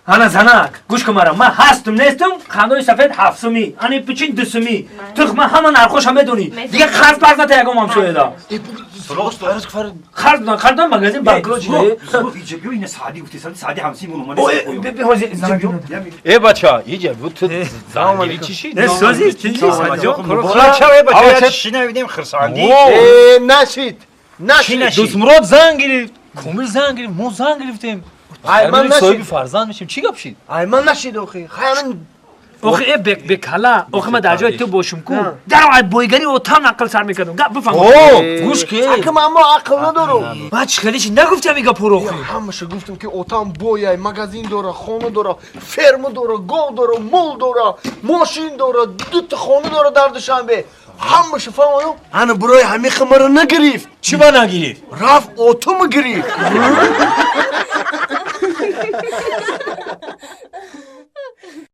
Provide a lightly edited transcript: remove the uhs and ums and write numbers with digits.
Ана занак, гӯш кун мара, ман ҳастум нестум, қандои сафед 7 сумӣ, ани пичин 2 сумӣ. Ту ман ҳама нархоша медонӣ. Дига қарз парз ната ягон ҳамсояда. Қарз будан, қарз дан, магазин банкрот шуда. Э, бача, иҷа бу, ту зангири чӣ шид? Не, сози, тинҷи, Садиҷон. Муборак, бача, шинавидем, хурсандӣ. Э, нашид, нашид. Дӯстмурод занг гирифт, Комил занг гирифт, мо занг гирифтем. Ай, ман нашид. Соҳиби фарзанд мешем, чӣ гап шид? Ай, ман нашид, охи хай ман. Охи, э, бекала, охи, ман дар ҷои ту бошум ку, даро ай бойгарӣ отам ақл сар мекардам, гап бифаҳм. О, гӯш ке. Ака, ман мо ақл надорам. Ман чӣ хеле чи нагуфтам ин гапҳоро, охи? Ҳамаша гуфтам, ки отам бояй, магазин дора, хона дора, ферма дора, гов дора, мол дора, мошин дора, дута хона дора дар Душанбе. Ҳамаша фаҳмадам. Ана бурои ҳамиха маро нагирифт. Чӣ ба нагирифт? Рафт, отума гирифт.